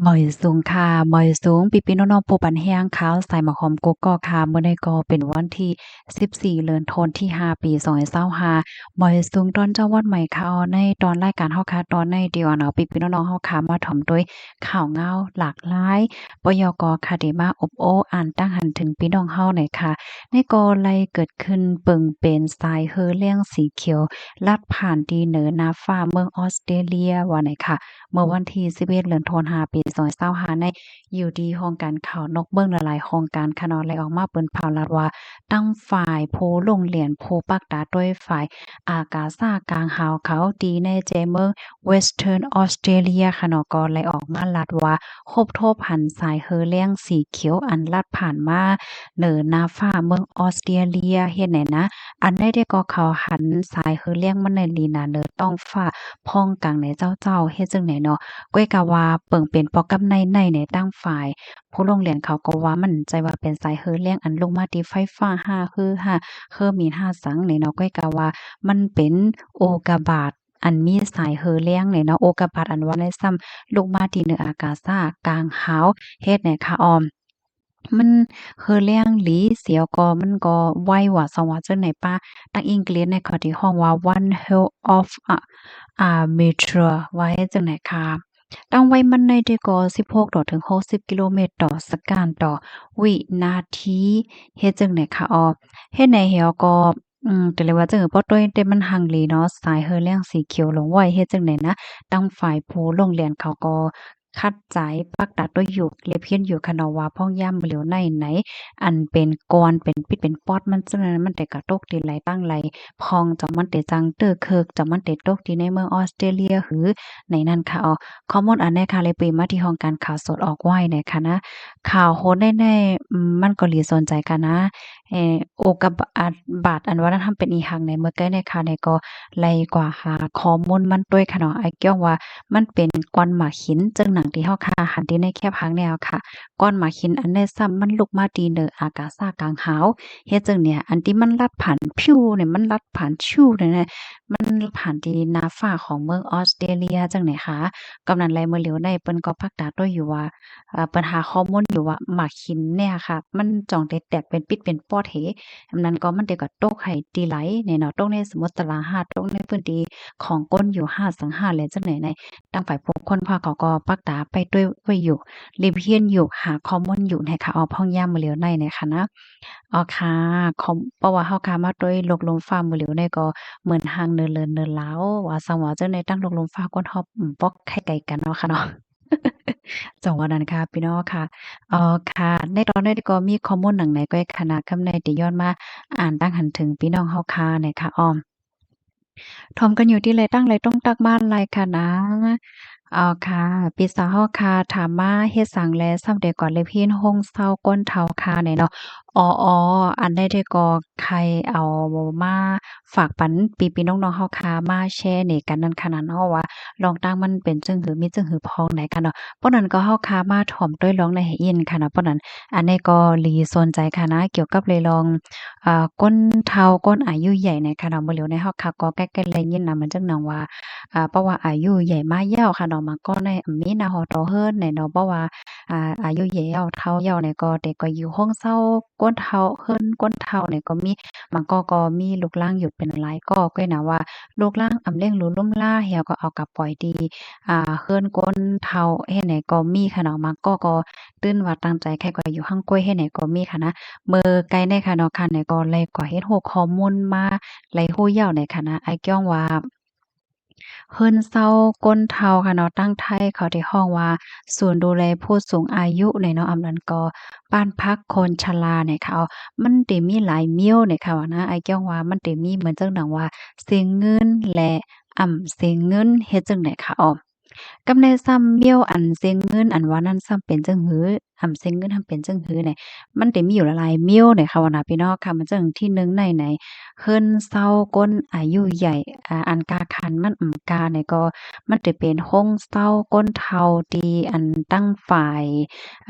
ໝາຍສູງຄ່ະ ໝາຍສູງ ພີ່ໆນ້ອງໆ ຜູ້ປັນແຮງຂ່າວສາຍໝາກຫອມກົກກອກຄ່ະ. ມື້ນີ້ກໍເປັນວັນທີສິບສີ່ ເດືອນທັນວາ ປີສອງພັນຊາວຫ້າ ໝາຍສູງຕອນເຊົ້າວັນໃໝ່ຄ່ະ. ໃນຕອນລາຍການເຮົາຄ່ະ ຕອນໃນດຽວເນາະ ພີ່ໆນ້ອງໆເຮົາຄ່ະ ມາຖອມດ້ວຍຂ່າວງາວຫຼາກຫຼາຍ ປະໂຫຍດກໍຄະເດມາອົບໂອ້ອ່ານຕັ້ງຫັນເຖິງພີ່ນ້ອງເຮົາໃນຄ່ະ. ໃນກໍໄດ້ເກີດຂຶ້ນເບິ່ງເປັນສາຍເຮີແລ້ງສີຂຽວ ລັດຜ່ານທີ່ເໜືອໜ້າຟ້າເມືອງອອສເຕຣເລຍວ່າໃນຄ່ະ. ເມື່ອວັນທີສິບເອັດ ເດືອນທັນວາ ປີສອງພັນຊາວຫ້າ ໃນ ຢູ່ທີ່ຫ້ອງການຂ່າວນອກເມືອງຫຼາຍໆຫ້ອງການຄ່ະເນາະ ໄດ້ອອກມາເປີດເຜີາລັດວ່າ ທາງຝ່າຍຜູ້ລົງລຽນ ຜູ້ປັກຕາດ້ວຍຝ່າຍອາກາສາກາງຫາວເຂົາ ທີ່ໃນແຈເມືອງ Western Australia ຄ່ະເນາະ ກໍໄດ້ອອກມາລັດວ່າ ພົບທົບຫັນສາຍເຮີແລ້ງສີຂຽວ ອັນລັດຜ່ານມາເໜືອໜ້າຟ້າເມືອງອອສເຕຣເລຍ ເຮັດໃນນະ ອັນໃດເດກໍເຂົາຫັນສາຍເຮີແລ້ງມັນໃນລີໜ້າເໜືອທ້ອງຟ້າ ພ້ອງກາງໃນເຈົ້າເຈົ້າ ເຮັດຈັ່ງໃດເນາະ. ກ້ວຍກະວ່າເບິ່ງເປັນປອກກັບໃນໃນໃນ ທາງຝ່າຍຜູ້ລົງລຽນເຂົາກໍວ່າ ມັນໃຈວ່າເປັນສາຍເຮີແລ້ງ ອັນລົງມາທີ່ໄຟຟ້າຫາ ເຮີຫາ ເຮີໝິນຫາສັງໃນເນາະ. ກ້ວຍກະວ່າມັນເປັນອຸກາບາດ ອັນມີສາຍເຮີແລ້ງໃນເນາະ. ອຸກາບາດອັນວ່າໃນຊ້ຳ ລົງມາທີ່ເໜືອອາກາສາກາງຫາວ ເຮັດໃນຄ່ະອອມ ມັນເຮີແລ້ງຫຼີສຽວກໍ ມັນກໍໄວວ່າ ສອງວ່າຈັ່ງໃດປະ ທາງອັງກິດໃນເຂົາທີ່ຮ້ອງວ່າ one hell of a, a meteor ວ່າຈັ່ງໃດຄ່ະ. ທາງໄວມັນໃນເດກໍສິບຫົກຕໍ່ເຖິງຫົກສິບກິໂລເມດຕໍ່ສະກັນຕໍ່ວິນາທີ ເຮັດຈັ່ງໃດຄ່ະອອ ເຮັດໃນແຮວກໍ ອືມ ຈະເລີຍວ່າຈັ່ງໃດ ບໍ່ຕ້ອຍແຕ່ມັນຮັ່ງລີເນາະ ສາຍເຮີແລ້ງສີຂຽວລົງໄວ ເຮັດຈັ່ງໃດນະ ທາງຝ່າຍຜູ້ລົງລຽນເຂົາກໍ ຂັດໃຈ ປັກຕາໂຕຢູ່ ລຽບຮຽນຢູ່ຂະເນາະວ່າ ພອງຍາມມື້ຫຼຽວໃນໃນ ອັນເປັນກ້ອນ ເປັນປິດເປັນປອດມັນ ເຊິ່ງນັ້ນມັນແຕ່ກະຕົກທີ່ໄຫຼຕັ້ງໄຫຼ ພອງຈອມມັນແຕ່ຈັ່ງເຕີເຄິກ ຈອມມັນແຕ່ຕົກທີ່ໃນເມືອງອອສເຕຣເລຍ ຫຼື ໃນນັ້ນຄ່ະເນາະ. ຂໍ້ມູນອັນໃດຄ່ະ ລະປີມາທີ່ຫ້ອງການຂ່າວສົດອອກໄວ້ໃນຄະນະ ຂ່າວໂຫດແນ່ໆ ອືມ ມັນກໍຫຼີສົນໃຈກະນະ ເອ ໂອກາບາດ ບາດອັນວ່ານັ້ນ ທຳເປັນອີ່ຫຍັງໃນເມື່ອໄກໃນຄະ ໃນກໍໄລ່ກວ່າຫາຂໍ້ມູນມັນດ້ວຍຄະເນາະ ອ້າຍກ້ຽງວ່າມັນເປັນກ້ອນໝາກຫີນ ເຊິ່ງໜັງທີ່ເຮົາຄະຫັນທີ່ໃນແຄບຫາງແນວຄະ ກ້ອນໝາກຫີນອັນໃດຊ້ຳ ມັນລຸກມາທີ່ເໜືອອາກາສາກາງຫາວ ເຮັດຈັ່ງເນີ້ຍ ອັນທີ່ມັນລັດຜ່ານພິວນີ້ ມັນລັດຜ່ານຊິວນີ້ນະ ມັນຜ່ານທີ່ໜ້າຟ້າຂອງເມືອງອອສເຕຣເລຍຈັ່ງໃດຄະ. ກຳນັ້ນແຫຼະ ມື້ຫຼຽວໃນເພິ່ນກໍປັກຕາໂຕຢູ່ວ່າ ເອີ ເພິ່ນຫາຂໍ້ມູນຢູ່ວ່າໝາກຫີນເນີ້ຍຄ່ະ ມັນຈ່ອງໄດ້ແຕກເປັນປິດເປັນປອດເຫ ອັນນັ້ນກໍມັນເດກໍຕົກໃຫ້ທີ່ໄຫຼແນ່ເນາະ ຕົກໃນສະໝຸດສາລະຫາ ຕົກໃນພື້ນທີ່ຂອງຄົນຢູ່ຫາດສັງຫາ ແລະ ຈັ່ງໃດໃນ ທາງຝ່າຍຜູ້ຄົ້ນຄວ້າເຂົາກໍປັກຕາໄປດ້ວຍໄວ້ຢູ່ ລຽບຮຽນຢູ່ ຫາຂໍ້ມູນຢູ່ໃນຄະອອ ພອງຍາມມື້ຫຼຽວໃນໃນຄະນະ ອອກຄ່ະ ເພາະວ່າເຮົາຄະມາໂຕຍໂລກລົມຟ້າມື້ຫຼຽວໃນກໍເໝືອນຫ່າງເນີນເລີນເນີນລາວ ວ່າຊັ້ນວ່າຈັ່ງໃດ ຕັ້ງໂລກລົມຟ້າຄົນເຮົາ ອືມ ບໍ່ໄຄໄກກັນເນາະຄະເນາະ. ຈັ່ງວ່ານັ້ນຄ່ະ ພີ່ນ້ອງຄ່ະ. ເອີ ຄ່ະ ໃນຕອນໃດກໍມີຂໍ້ມູນຫຍັງໃນກ້ອຍຄະນະ ຄຳໃດທີ່ຍ້ອນມາອ່ານຕັ້ງຫັນເຖິງພີ່ນ້ອງເຮົາຄ່ະ ໃນຄ່ະອອມ ຖອມກັນຢູ່ທີ່ໃດ ຕັ້ງໃດຕ້ອງຕັກມາໄລຄະນະ. ເອົາຄ່ະ ພີ່ສາວເຮົາຄ່ະ ຖາມມາເຮັດສັງແລ ຊ້ຳໃດກວ່າເລັບຫີນໂຮງເຊົາກົ້ນເທົາຄ່ະ ແນ່ເນາະ. ອໍ ອັນໃດເດກໍ ໃຄ່ເອົາມາຝາກປັນພີ່ໆນ້ອງໆເຮົາຄ່ະ ມາແຊເນກັນນັ້ນຄ່ະນະເນາະ ວ່າລ່ອງຕັ້ງມັນເປັນຈັ່ງຫື ມີຈັ່ງຫືພອງໃດຄ່ະເນາະ. ປ້ອນນັ້ນກໍເຮົາຄ່ະມາຖອມໂຕຍລອງໃນໃຫ້ອີ່ນຄ່ະເນາະ. ປ້ອນນັ້ນ ອັນນີ້ກໍຫຼີສົນໃຈຄ່ະນະ ກ່ຽວກັບເລື່ອງ ອາ ຄົນເຖົ້າ ຄົນອາຍຸໃຫຍ່ໃນຂະນະ ມື້ຫຼຽວໃນເຮົາຄ່ະກໍໃກ້ໆໄດ້ຍິນນຳ ມັນຈັ່ງໜັງວ່າ ອາ ເພາະວ່າອາຍຸໃຫຍ່ມາແລ້ວຄ່ະເນາະ ບາງຄົນໃນມີໜ້າຫໍ່ຕໍ່ເຮືອນໃນເນາະ ເພາະວ່າ ອາ ອາຍຸໃຫຍ່ແລ້ວ ເຖົ້າແລ້ວໃນກໍ ແຕ່ກໍຢູ່ໂຮງເຊົາ ຄົນເຖົ້າ ເຮືອນຄົນເຖົ້ານີ້ກໍມີ ບາງກໍ ກໍມີລູກຫຼານຢູ່ເປັນຫຼາຍກໍ ກໍນະວ່າລູກຫຼານອຳລ້ຽງດູລຸມລາ ແລ້ວກໍເອົາກະປ່ອຍທີ່ ອາ ເຮືອນຄົນເຖົ້າເຮັດໃດກໍມີຄ່ະເນາະ. ບາງກໍ ກໍຕື່ນວ່າຕັ້ງໃຈໃຄ່ກໍຢູ່ຫັ້ນກ້ວຍເຮັດໃດກໍມີຄ່ະນະ. ເມື່ອໄກໃນຄ່ະເນາະ ຄັນໃດກໍໄລ່ກວ່າເຮັດຮູ້ຂໍ້ມູນມາ ໄລ່ຮູ້ຍາວໃນຄ່ະນະ ອ້າຍກ້ຽງວ່າ ເຮືອນເຊົາຄົນເຖົ້າຄ່ະເນາະ ທາງໄທເຂົາໄດ້ຮ້ອງວ່າ ສູນດູແລຜູ້ສູງອາຍຸໃນເນາະ ອຳນັ້ນກໍບ້ານພັກຄົນຊະລາໃນເຂົາ ມັນໄດ້ມີຫຼາຍມ້ຽວໃນເຂົານະ ອ້າຍກ້ຽງວ່າມັນໄດ້ມີເໝືອນຈັ່ງໜັງວ່າເສັງເງິນ ແລະ ອຳເສັງເງິນ ເຮັດຈັ່ງໃດຄະອອມ ກັບໃນຊ້ຳມ້ຽວອັນເສັງເງິນອັນວ່ານັ້ນຊ້ຳເປັນຈັ່ງຫື ອຳເສັງເງິນຫັ້ນເປັນຈັ່ງຫືໃນ ມັນໄດ້ມີຢູ່ຫຼາຍໆມ້ຽວໃນເຂົານະ ພີ່ນ້ອງຄ່ະ ມັນຈັ່ງທີໜຶ່ງໃນ ໃນ ເຮືອນເຊົາຄົນອາຍຸໃຫຍ່ ອາ ອັນກາຄັນມັນອຳກາໃນກໍ ມັນຈະເປັນໂຮງເຊົາຄົນເຖົ້າທີ່ອັນຕັ້ງຝ່າຍ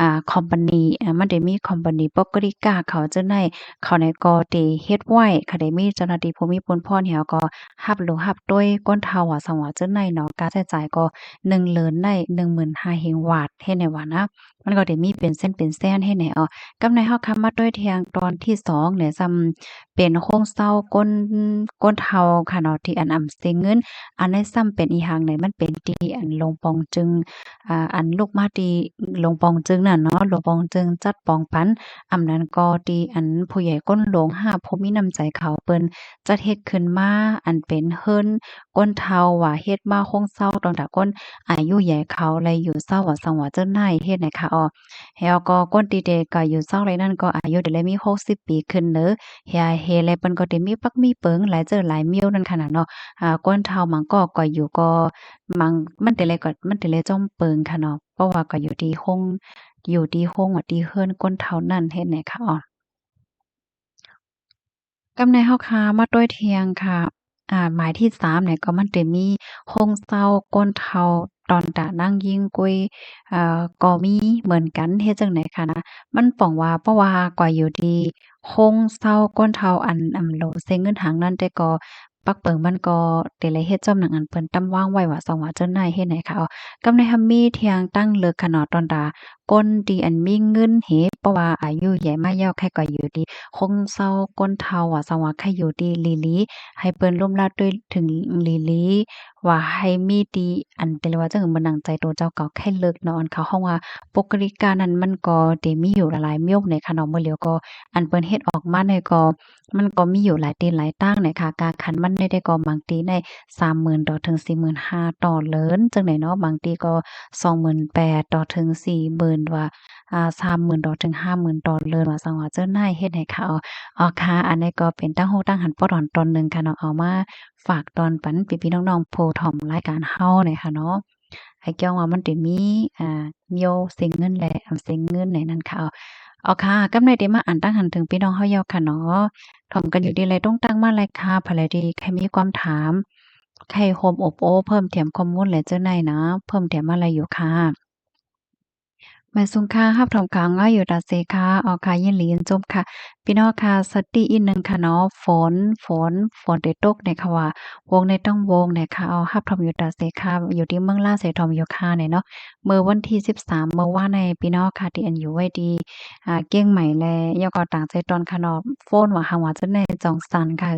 ອາ ຄອມພານີ ອາ ມັນຈະມີຄອມພານີປົກກະລິກາເຂົາຈັ່ງໃດ ເຂົາໃນກໍໄດ້ເຮັດໄວ້ ເຂົາໄດ້ມີເຈົ້າໜ້າທີ່ຜູ້ມີບຸນພອນ ແລ້ວກໍຮັບຮູ້ຮັບໂຕຍຄົນເຖົ້າວ່າຊັ້ນວ່າຈັ່ງໃດເນາະ ກາໃຊ້ຈ່າຍກໍ ໜຶ່ງເລີນໄດ້ໜຶ່ງໝື່ນຫ້າພັນວາດ ເຮັດໃຫ້ວ່ານະ ມັນກໍໄດ້ມີເປັນເຊັນເປັນແສນ ເຮັດໃຫ້ ເອີ ກັບໃນເຮົາຄຳມາດ້ວຍທຽງຕອນທີສອງນີ້ ຊ້ຳເປັນໂຮງເຊົາຄົນ ຄົນເຖົ້າຄ່ະເນາະ ທີ່ອັນອຳເສັງເງິນ. ອັນນີ້ຊ້ຳເປັນອີ່ຫຍັງນີ້ ມັນເປັນທີ່ອັນຫຼວງປອງຈຶງ ອ່າ ອັນລຸກມາທີ່ຫຼວງປອງຈຶງນັ້ນເນາະ ຫຼວງປອງຈຶງຈັດປອງປັນ ອຳນັ້ນກໍທີ່ອັນຜູ້ໃຫຍ່ກົ້ນຫຼວງຫາຜູ້ມີນ້ຳໃຈເຂົາ ເພິ່ນຈັດເຮັດຂຶ້ນມາ ອັນເປັນເຮືອນ ຄົນເຖົ້າວ່າເຮັດມາໂຮງເຊົາ ຕ້ອງຕາຄົນອາຍຸໃຫຍ່ເຂົາໄດ້ຢູ່ເຊົາວ່າ ສັງວ່າເຈົ້ານາຍເຮັດໃຫ້ຄ່ະອອກ ແລ້ວກໍຄົນທີ່ເດກະຢູ່ເຊົາໄດ້ນັ້ນກໍອາຍຸໄດ້ແລະມີຫົກສິບປີຂຶ້ນເດີ ເຮັດໃຫ້ແລະເພິ່ນກໍໄດ້ມີປັກມີເປິງຫຼາຍເຈີຫຼາຍມຽວນັ້ນຂະໜາດເນາະ ອາ ຄົນເຖົ້າບາງກໍ ກໍຢູ່ກໍ ບາງ ມັນແຕ່ລະກໍ ມັນແຕ່ລະຈອມເປິງຂະເນາະ ເພາະວ່າກໍຢູ່ທີ່ໂຮງ ຢູ່ທີ່ໂຮງວ່າທີ່ເຮືອນຄົນເຖົ້ານັ້ນເຮັດໃຫ້ຄ່ະອອກ ກັບໃນເຮົາຄາມາດ້ວຍທຽງຄ່ະ ອາ ໝາຍທີສາມນີ້ກໍມັນໄດ້ມີໂຮງເຊົາຄົນເຖົ້າ ຕອນຕານາງຍິງກຸຍ ເອີ ກໍມີເໝືອນກັນ ເຮັດຈັ່ງໃດຄ່ະນະ ມັນປ່ອງວ່າ ເພາະວ່າກໍຢູ່ທີ່ໂຮງເຊົາຄົນເຖົ້າ ອັນ ອຳ ໂລເຊັງເງິນຫາງນັ້ນ ແຕ່ກໍປັກເປິງມັນກໍໄດ້ລະເຮັດຈອມໜັງອັນເພິ່ນຕຳວາງໄວ້ວ່າ ສັງວ່າເຈົ້ານາຍເຮັດໃຫ້ຄ່ະອອກ ກັບໃນເຮົາມີທຽງຕັ້ງເລິກຂະເນາະ ຕອນຕາ ຄົນທີ່ອັນມີເງິນເຮ ເພາະວ່າອາຍຸໃຫຍ່ມາແລ້ວ ໃຜກໍຢູ່ທີ່ໂຮງເຊົາຄົນເຖົ້າວ່າ ສັງວ່າໃຜຢູ່ທີ່ຫຼີໆ ໃຫ້ເພິ່ນລົມລາດ້ວຍເຖິງຫຼີໆ ວ່າໃຫ້ມີທີ່ ອັນ ແຕ່ລະວ່າຈັ່ງເໝືອນໜັງໃຈໂຕເຈົ້າເກົ່າໃຜເລີກເນາະ ອັນເຂົາຮ້ອງວ່າປຸກກະລິກະນັ້ນ ມັນກໍໄດ້ມີຢູ່ຫຼາຍໆມຽວໃນຂະເນາະ ເມື່ອຫຼຽວກໍ ອັນເພິ່ນເຮັດອອກມາໃນກໍ ມັນກໍມີຢູ່ຫຼາຍຕີນຫຼາຍຕ່າງນະຄະ ກາຄັນມັນໄດ້ ໄດ້ກໍບາງຕີໄດ້ສາມໝື່ນຕໍ່ເຖິງສີ່ໝື່ນຫ້າຕໍ່ເລີນ ຈັ່ງໃດເນາະ ບາງຕີກໍສອງໝື່ນແປດຕໍ່ເຖິງສີ່ໝື່ນ ວ່າ ອາ ສາມໝື່ນຕໍ່ເຖິງຫ້າໝື່ນຕໍ່ເລີນ ວ່າສັງວ່າເຈົ້ານາຍເຮັດໃຫ້ຄ່ະອອກ ເອົາຄ່ະ ອັນນີ້ກໍເປັນຕາຮູ້ຕາຫັນປໍຕອນຕອນໜຶ່ງຄ່ະເນາະ ເອົາມາຝາກຕອນປັນພີ່ໆນ້ອງໆຜູ້ຊົມລາຍການເຮົານະຄະເນາະ ໃຫ້ກ່ຽວວ່າມັນໄດ້ມີ ອາ ມີເສັງເງິນ ແລະ ເສັງເງິນໃນນັ້ນຄ່ະ ເອົາຄ່ະ ກັບໃນໄດ້ມາອ່ານຕາງຫັນເຖິງພີ່ນ້ອງເຮົາແລ້ວຄ່ະເນາະ ຖົມກັນຢູ່ດີແລະຕົງຕັ້ງມາແລະຄ່ະ ໃຜທີ່ໃຄມີຄວາມຖາມ ໃຄໂຮມອົບໂອ້ເພີ່ມແຖມຂໍ້ມູນແລະເຈົ້ານາຍນະ ເພີ່ມແຖມມາແລະຢູ່ຄ່ະ ໝາຍສູງຄ່ະ ຮັບຖົມຂ່າວງານຢູ່ຕາເສຄ່ະ ເອົາຄ່ະ ຍິນດີຍິນຊົມຄ່ະ ພີ່ນ້ອງຄ່ະ ສະຕິອີກໜຶ່ງຄ່ະເນາະ ຝົນ ຝົນ ຝົນໄດ້ຕົກໃນຄະວ່າ ວົງໃນຕ້ອງວົງໃນຄະ ເອົາ ຮັບຖົມຢູ່ຕາເສຄ່ະ ຢູ່ທີ່ເມືອງລາວເສຖົມຢູ່ຄ່ະໃນເນາະ ເມື່ອວັນທີສິບສາມ ເມື່ອວານໃນພີ່ນ້ອງຄ່ະ ທີ່ອັນຢູ່ໄວ້ທີ່ ອາ ກຽງໃໝ່ ແລະ ຍາວກໍຕ່າງໃສ່ຕອນຂະເນາະ ຝົນວ່າຫາງວ່າຈະແນ່ຈອງສັນຄ່ະ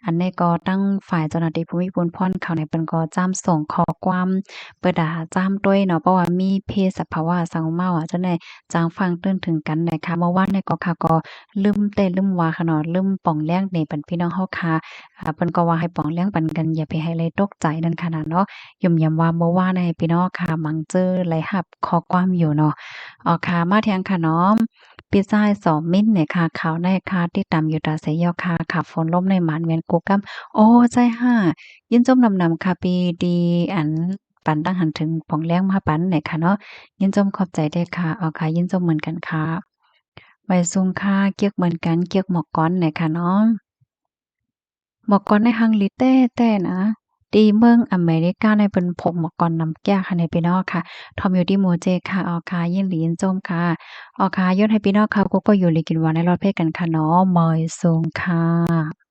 ອັນນີ້ກໍທາງຝ່າຍເຈົ້າໜ້າທີ່ພູມີພູນພອນເຂົາໃນເພິ່ນກໍຈາມສົ່ງຂໍ້ຄວາມ ເປີດດາຈາມດ້ວຍເນາະ ເພາະວ່າມີເພດສະພາວະສັງມາວ່າຈະແນ່ ຈາງຟັງຕື່ນເຖິງກັນໃນຄ່ະ ເມື່ອວານໃນກໍຄ່ະ ກໍລືມແຕ່ລືມວ່າຂະເນາະ ລືມປ່ອງແລ້ງໃນບັນພີ່ນ້ອງເຮົາຄ່ະ ອາ ເພິ່ນກໍວ່າໃຫ້ປ່ອງແລ້ງປັນກັນ ຢ່າໄປໃຫ້ໄດ້ຕົກໃຈນັ້ນຂະນະເນາະ ຢ້ຳໆວ່າເມື່ອວານໃນພີ່ນ້ອງຄ່ະ ມັງເຈີໄດ້ຮັບຂໍ້ຄວາມຢູ່ເນາະ ເອົາຄ່ະ ມາທຽງຂະໜອມ ພີ່ຊາຍສອງມິນນີ້ຄ່ະ ຂ່າວໃນຄ່ະ ຕິດຕາມຢູ່ຕາເສຍອກຄ່ະ ຄ່ະ ຝົນລົມໃນໝານແມ່ນກູກຳ ໂອ້ ໃຈຫ້າ ຍິນຊົມນຳໆຄ່ະ ພີ່ທີ່ອັນ ປັນຕັ້ງຫັນເຖິງປ່ອງແລ້ງມາປັນແນ່ຄ່ະເນາະ ຍິນຊົມຂອບໃຈເດີຄ່ະ ເອົາຄ່ະ ຍິນຊົມເໝືອນກັນຄ່ະ ໄວ້ສູງຄ່ະ ກຽກເໝືອນກັນ ກຽກໝອກກອນແນ່ຄ່ະເນາະ ໝອກກອນໃນຮັ່ງລີແຕ້ໆນະ ທີ່ເມືອງອາເມລິກາໃນເພິ່ນພົກໝອກກອນນຳແກ້ວຄ່ະໃນພີ່ນ້ອງຄ່ະ ຖ່ອມຢູ່ທີ່ໝູ່ເຈັດຄ່ະ ເອົາຄ່ະ ຍິນດີຍິນຊົມຄ່ະ ເອົາຄ່ະ ຢາກໃຫ້ພີ່ນ້ອງເຮົາ ກໍຢູ່ດີກິນຫວານໃນລອດເພກັນຄ່ະເນາະ ໄວ້ສູງຄ່ະ.